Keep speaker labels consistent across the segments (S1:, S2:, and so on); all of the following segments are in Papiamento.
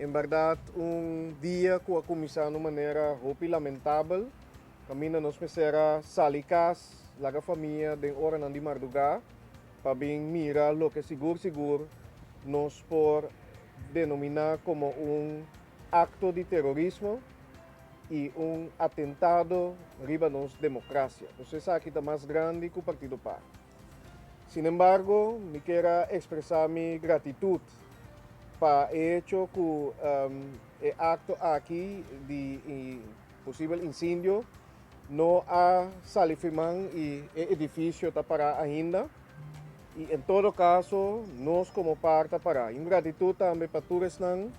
S1: En bèrdat un dia ku a kuminsá na un manera hopi lamentabel, kaminda nos mester a sali kas, laga famia den oranan di mardugá pa bin mira loke sigur sigur nos por denominá komo un akto di terorismo i un atentado riba nos demokrasia. Pues esaki ta mas grandi ku Partido par. Sinembargo, mi kier a ekspresá mi gratitut pa e hecho ku e akto aki di posibel insindio no a sali firman i e edifisio ta pará ainda. I en todo kaso nos komo par ta pará. I un gratitut tambe pa tur esnan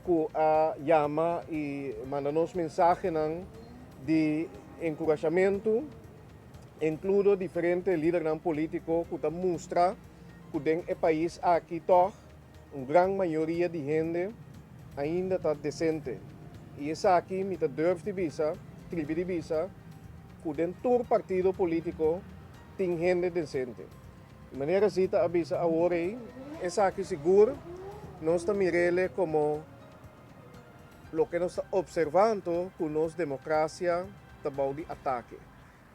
S1: ku a yama i manda nos mensahenan di enkurashamentu, inkludo diferente lidernan polítiko ku ta mustra ku den e pais aki tòg un gran mayoria di hende ainda ta desente. I esaki mi ta durf di bisa, tribi di bisa, ku den tur partido polítiko tin hende desente. Di manera Zita a bisa awor ei, esaki sigur nos ta mir'ele komo loke nos ta opservando ku nos demokrasia ta bou di atake.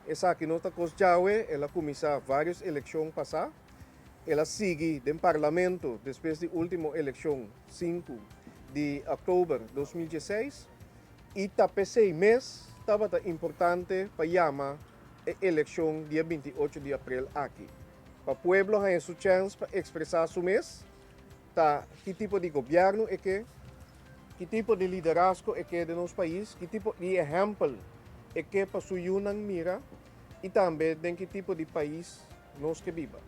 S1: Esaki no ta kos djawe, el a kuminsá vários elekshon pasá, el a sigui den parlamento despues di último elekshon sinku di òktober 2016 i ta p'esei mes tabata importante pa yama e elekshon dia 28 di aprel aki. Pa pueblo haña su chèns pa ekspresá su mes ta ki tipo di gobièrnu e ke, ki tipo di liderazgo e ke den nos pais, ki tipo di ehèmpel e ke pa su yunan mira i tambe den ki tipo di pais nos ke biba.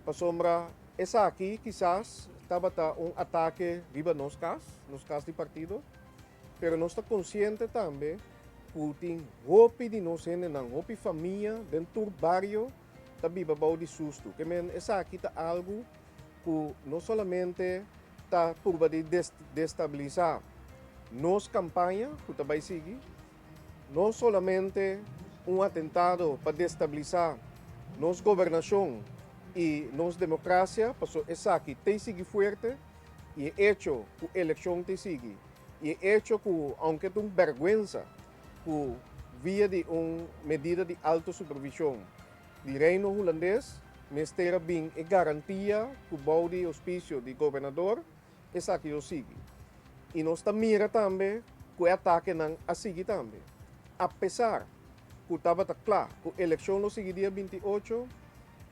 S1: Pasobra esaki kisas tabata un atake riba nos kas, nos kas di partido, pero nos ta konsiente tambe ku tin hopi di nos hendenan, hopi famia den tur bario ta biba bou di sustu. Ke men esaki ta algu ku no solamente ta purba di destabilisá nos kampaña ku ta bai sigui, no solamente un atentado pa destabilisá nos gobernashon i nos demokrasia, paso esaki ta sigui fuerte i e echo ku elekshon ta sigui i e echo ku ounke ta un bèrgwensa ku via di un medida di alto supervishon di Reino Hulandes mester a bin e garantia ku bou di ouspisio di gobernador esaki lo sigui. I nos ta mira tambe ku e atakenan a sigui tambe. Apesar ku tabata kla ku elekshon lo sigui dia 28,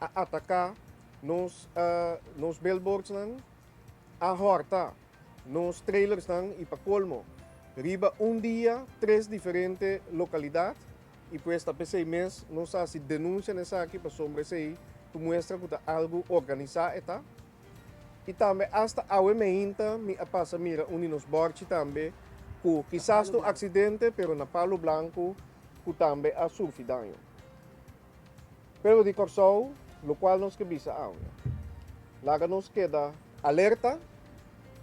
S1: a ataká nos nos billboardsnan, a hòrta nos trailersnan i pa kolmo riba un dia tres diferente lokalidat. I pues ta p'esei mes nos a hasi denunsia na esaki pasobra esei ta muestra ku ta algu organisá e ta. I tambe asta awe meinta mi a pasa mira un di nos bòrchi tambe ku kisas ta un aksidente pero na Palo Blanku ku tambe a surfi daño. Pueblo di Kòrsou lokual nos ke bisa awe, laga nos keda alerta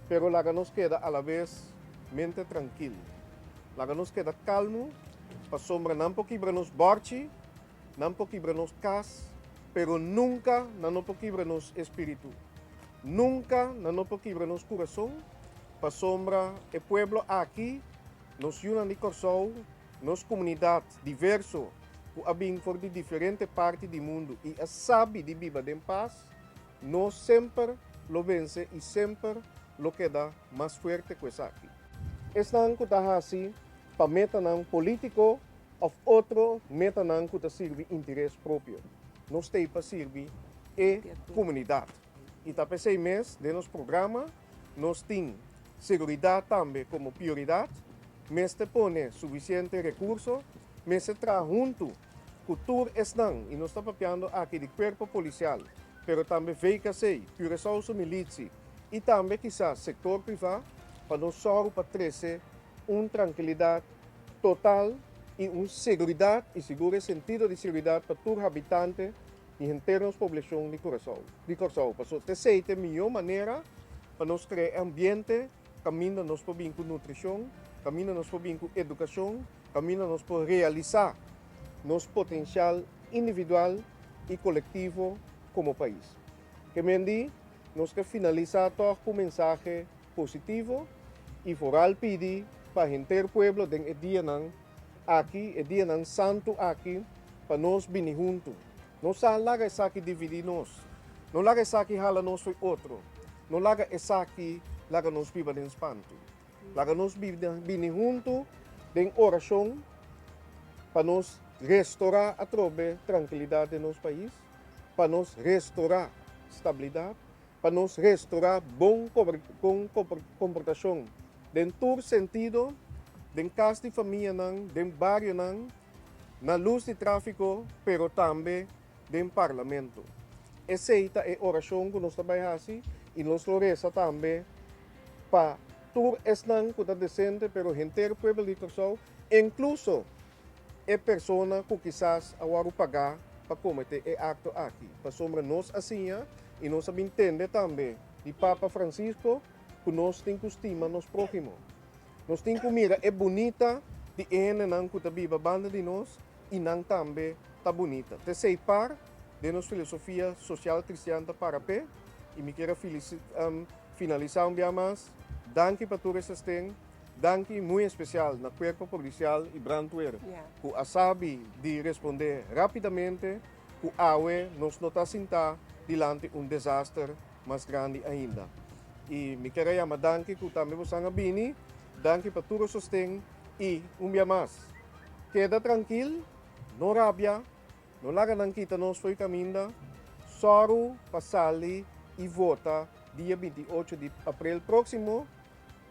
S1: pero laga nos keda alabes mente trankil. Laga nos keda kalmu pasobra nan por kibra nos bòrchi, nan por kibra nos kas, pero nunka nan no por kibra nos espíritu. Nunka nan no por kibra nos kurason pasobra e pueblo aki, nos yunan di Kòrsou, nos komunidat diverso ku a bin for di diferente parti di mundu i a sabi di biba den pas, nos semper lo vense i semper lo keda mas fuerte ku esaki. Esnan ku ta hasi pa metanan polítiko òf otro metanan ku ta sirbi interes propio. Nos t'ei pa sirbi e komunidat. I ta p'esei mes den nos programa nos tin seguridat tambe komo prioridat. Mester pone sufisiente rekurso, mester traha huntu ku tur esnan, i nos ta papiando aki di kuerpo polisial, pero tambe VKC, Curaçaose Militie i tambe kisas sektor privá, pa nos sòru pa trese un trankilidat total i un seguridat i sigur e sentido di seguridat pa tur habitante di henter nos poblashon di Curaçao, di Kòrsou. Pasobra t'esei ta e mihó manera pa nos krea e ambiente kaminda nos por bin ku nutrishon, kaminda nos por bin ku edukashon, kaminda nos por realisá nos potensial individual i kolektivo komo pais. Ke men di, nos ke finalisá tòg ku mensahe positivo. I foral pidi pa henter pueblo den e dianan aki, e dianan santu aki, pa nos bini huntu. No sa laga esaki dividí nos. No laga esaki hala nos fo'i otro. No laga esaki laga nos biba den spantu. Laga nos bini huntu den orashon pa nos restorá atrobe trankilidat den nos pais, pa nos restorá stabilidat, pa nos restorá bon komportashon den tur sentido, den kas di famianan, den barionan, na lus di tráfiko, pero tambe den Parlamento. Esei ta e orashon ku nos ta bai hasi i nos lo resa tambe pa tur esnan ku ta desente, pero henter pueblo di Kòrsou, inkluso e persona ku kisas a wòrdu pagá pa kometé e akto aki. Pasobra nos a siña i nos a bin tende tambe di Papa Francisco ku nos tin ku stima nos próhimo. Nos tin ku mira e bunita di e hendenan ku ta biba banda di nos i nan tambe ta bunita. T'esei par den nos filosofia sosial kristian ta para p'e i mi kier a finalisá un bia mas, danki pa tur e sosten, danki muy espesial na Kuerpo Polisial i Brandweer ku a sabi di respondé rápidamente ku awe nos no ta sintá dilanti un desaster mas grandi ainda. I mi kier a yama danki ku tambe bosan a bini, danki pa tur e sosten i un bia mas keda trankil, no rabia, no laga nan kita nos fo'i kaminda, sòru pa sali i vota dia 28 di aprel próksimo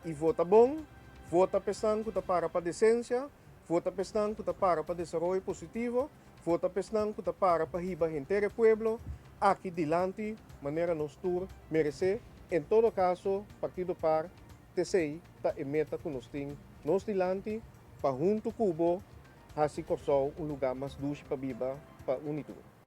S1: i vota bon, vota pa esnan ku ta para pa desensia, vota pa esnan ku ta para pa desaroyo positivo, vota pa esnan ku ta para pa hiba henter e pueblo aki dilanti manera nos tur meresé. En todo kaso Partido par t'esei ta e meta ku nos tin nos dilanti pa huntu ku bo hasi Kòrsou un lugá mas dushi pa biba pa un i tur.